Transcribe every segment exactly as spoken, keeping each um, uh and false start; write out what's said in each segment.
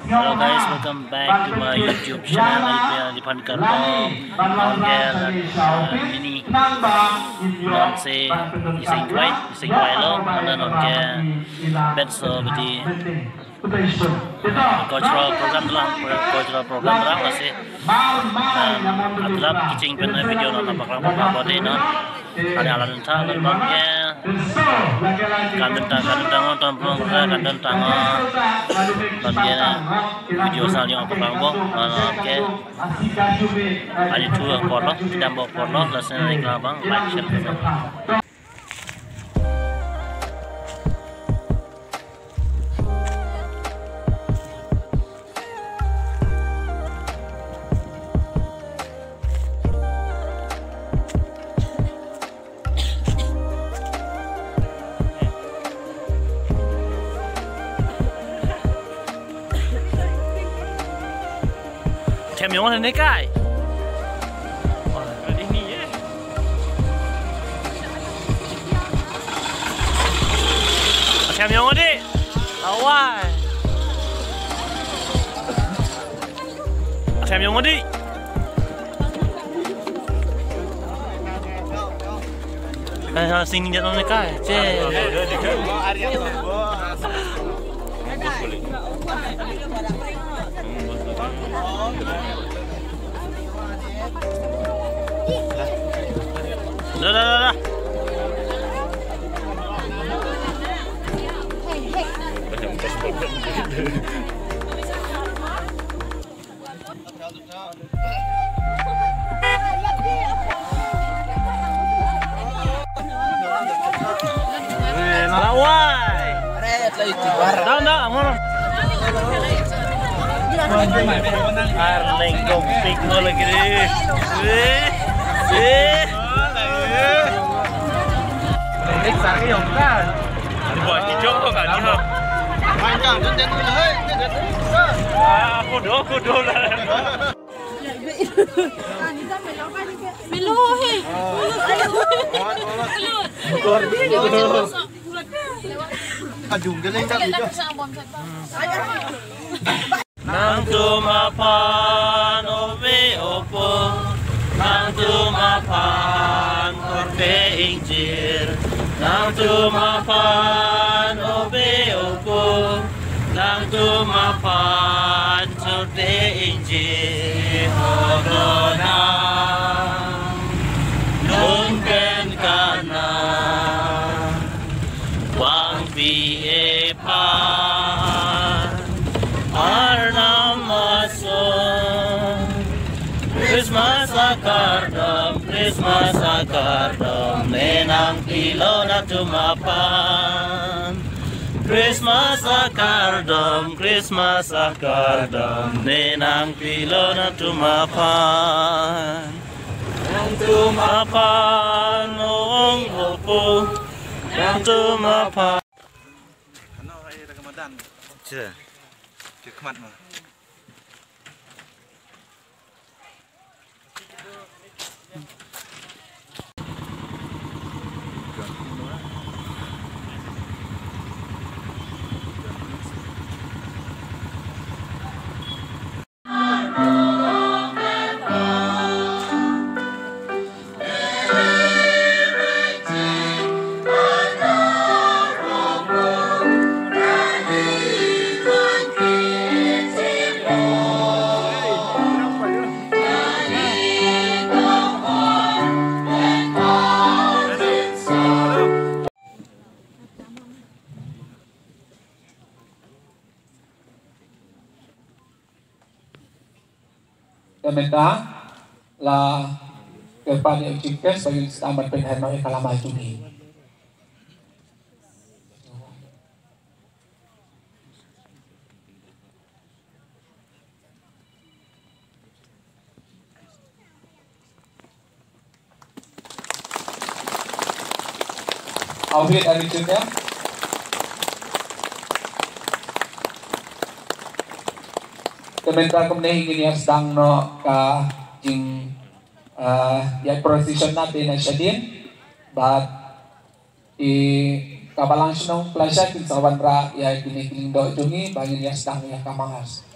Hello guys, welcome back to my YouTube channel. Aliphan kardom. Nonke, uh, ini nonsi iseng kwai, iseng kwai lo, mana nonke betso bidi cultural program dolang, cultural program dolang lasi, um, atlap kecheng pen video non paklang paklang bodi non. Hari alam tha, non bang ke. Kandun tang, kandun tang, ton prong, kandun tang. Ton ke video sal yang apa bang bo, non ke. Hari thu apor lo, kedam apor lo, lasi nang ikla bang, like, share, subscribe. Athem jong ne kai. Athem jong di. Awai. Athem jong di. Kai ha sing ni jat ne kai. Che. Dah, dah, dah, dah. Lawai. Down, down, amor. Arleng kompik mo lagi ni. Eh, eh. Kompik sari yong kan. Buat hijau kok kan ni ha. Panjang tu jadi hei. Ah, kudo, kudo lah. Melo he. Ajung ke leng kan. Nangtum aphan ove opo, nangtum aphan korte ingjir, nangtum aphan ove opo, nangtum aphan korte ingjir, hodonang, nungken kanang, bang pi epan, arnam ason. Christmas akardom, Christmas akardom, ne nangpilo nangtum aphan. Christmas akardom, Christmas akardom, ne nangpilo nangtum aphan. Nangtum aphan ong opo, nangtum aphan. Ano, ay, taga madan. Che. Kekmat ma. Kementan la kepada chief guest bagi selamat penheno yang kalamai juni. Audit ari chunya. Kementerian Komunikasi ingin ya sedang no ka jing, eh, ya precision na de na shadin, but i kabalang shinong pelajar kin sawan ra ya kini kining do jungi bangin ya sedang ya kamahas.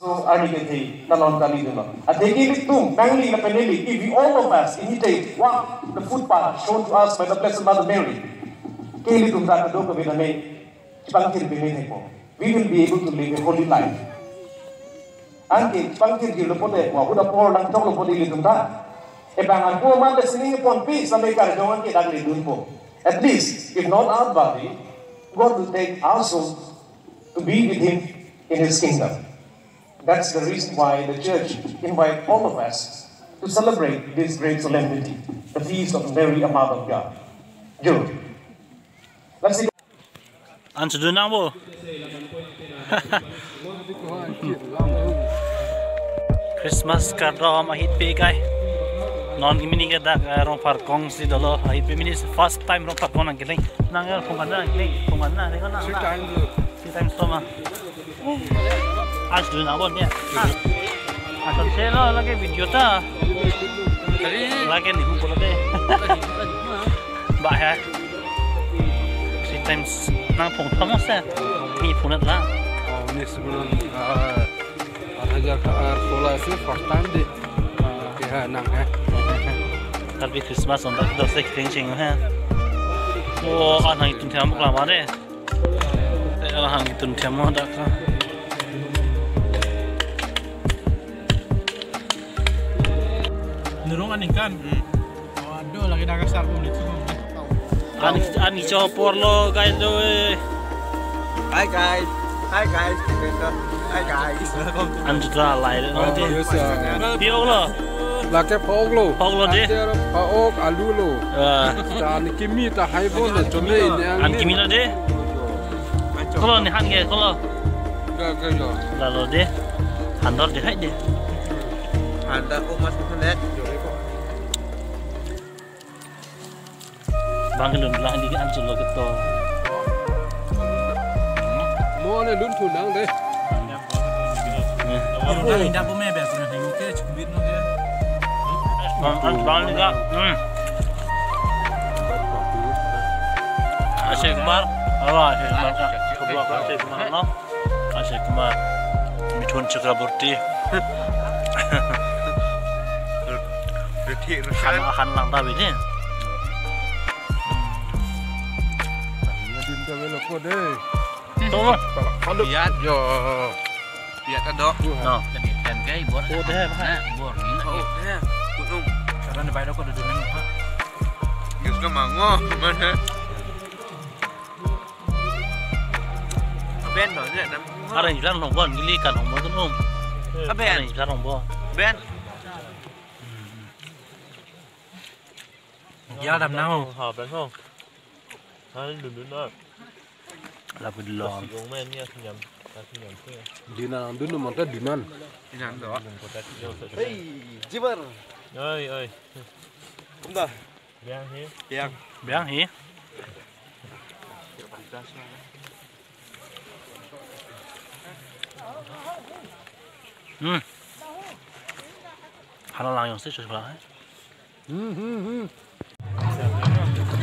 So, arni kethe, nalong kali dolo. Athe ilitum, nangli lapen neli, if we, all of us imitate what the footpath shown to us by the Blessed Mother Mary, ke ilitum ta kadokave name chepangthir peme thekpo, we will be able to live a holy life. Anke chepangthir kirlo pote, wa ahut apor nangchoklo pote ilitum ta, ebang ako man de sining ponpi, sampai karjong anke dagri dunpo. At least, if not our body, God will take our soul to be with Him in His kingdom. That's the reason why the church invite all of us to celebrate this great solemnity, the feast of Mary, a Mother of God. Jo. Lasi an sudu nang bo. Christmas kardom ahit pe kai. Non kimi ni ke dak, eh, Rongpharkong si dolo, ahit pe mini first time Rongpharkong nangkeklem. Nang ya phungkan nangkeklem, phungkan nang, nang, nang. Three times. Three times to ma. An sudu nang bo ne. Ah. Asal selo lagi video ta. Lagi ni hupo lagi. Ba ha. Three times nangphung tha mo se. Ni phunat la. Oh, ni sebulan, ah, ar hajar ka, ah, sola si first time de. Ah, oke, ha, nang, ha. Tapi Christmas on dak dos se kring sing ha. Oh, an hang itum tham kla ma de. Eh, an hang itum tham mo dak ka. Nurung aningkan. Hmm. Waduh, lagi dah kasar pun itu. An, an kecho apor lo, guys, do, eh. Hi, guys. Hi, guys. Hi, guys. An juta lai lo, oh, nanti. Yes, sir. Pi-ok lo? Lake pa-ok lo. Pa-ok lo de. Ante pa-ok alu lo. Ah. Ta ni kimi ta hai bon na chome ni an. An kimi lo de. Kolo ni han ke, kolo. Ga, ga, ga. Lalo de. Han dor de hai de. Han ta ko mas ko net. Bang kelun lang di an sulo keto. Mo ne lun thu nang de. Ih. Ih, udah indah po me, biasa nih, oke, cukup duit, no, ya. Bang, an bang ni ka. Hmm. Akshay Kumar. Halo, Akshay Kumar ka. Kedua ka Akshay Kumar, no? Akshay Kumar, Mithun Chakraborty. Hrithik Roshan. Han, han lang ta bini. Din ta belo ko de. Tunggu. Kalau lihat yo. Lihat ada. No. Kan kai bor. Oh, deh, Pak. Nah, bor ni. Oh, deh. Gunung. Sekarang di Baidoko duduk ni, Pak. Yes, ke mango. Mana? Aben lo, ya, nam. Areng jalan nongbon, gili kan nongbon tu nung. Aben. Areng jalan nongbon. Ben. Ya, dam nang. Ha, ben ho. Ha, dun dun na. Lapu dun long. Nasi gong men, ya, sinyam. Nasi nyam, ya. Dinan dun dun, mantap dinan. Dinan do. Dun kota sinyam, sa. Hei, jibar. Oi, oi. Kumda. Biang hi. Biang. Biang hi. Hmm. Hala lang jongsi chosla hai. Hmm, hmm, hmm.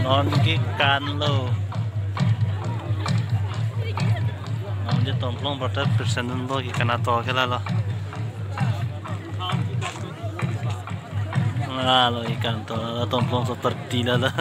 Non kekan lo. Non je Tomplong Brothers present dunbom, kekan ator ke lalo. Lalo kekan ator, lalo Tomplong seperti lalo.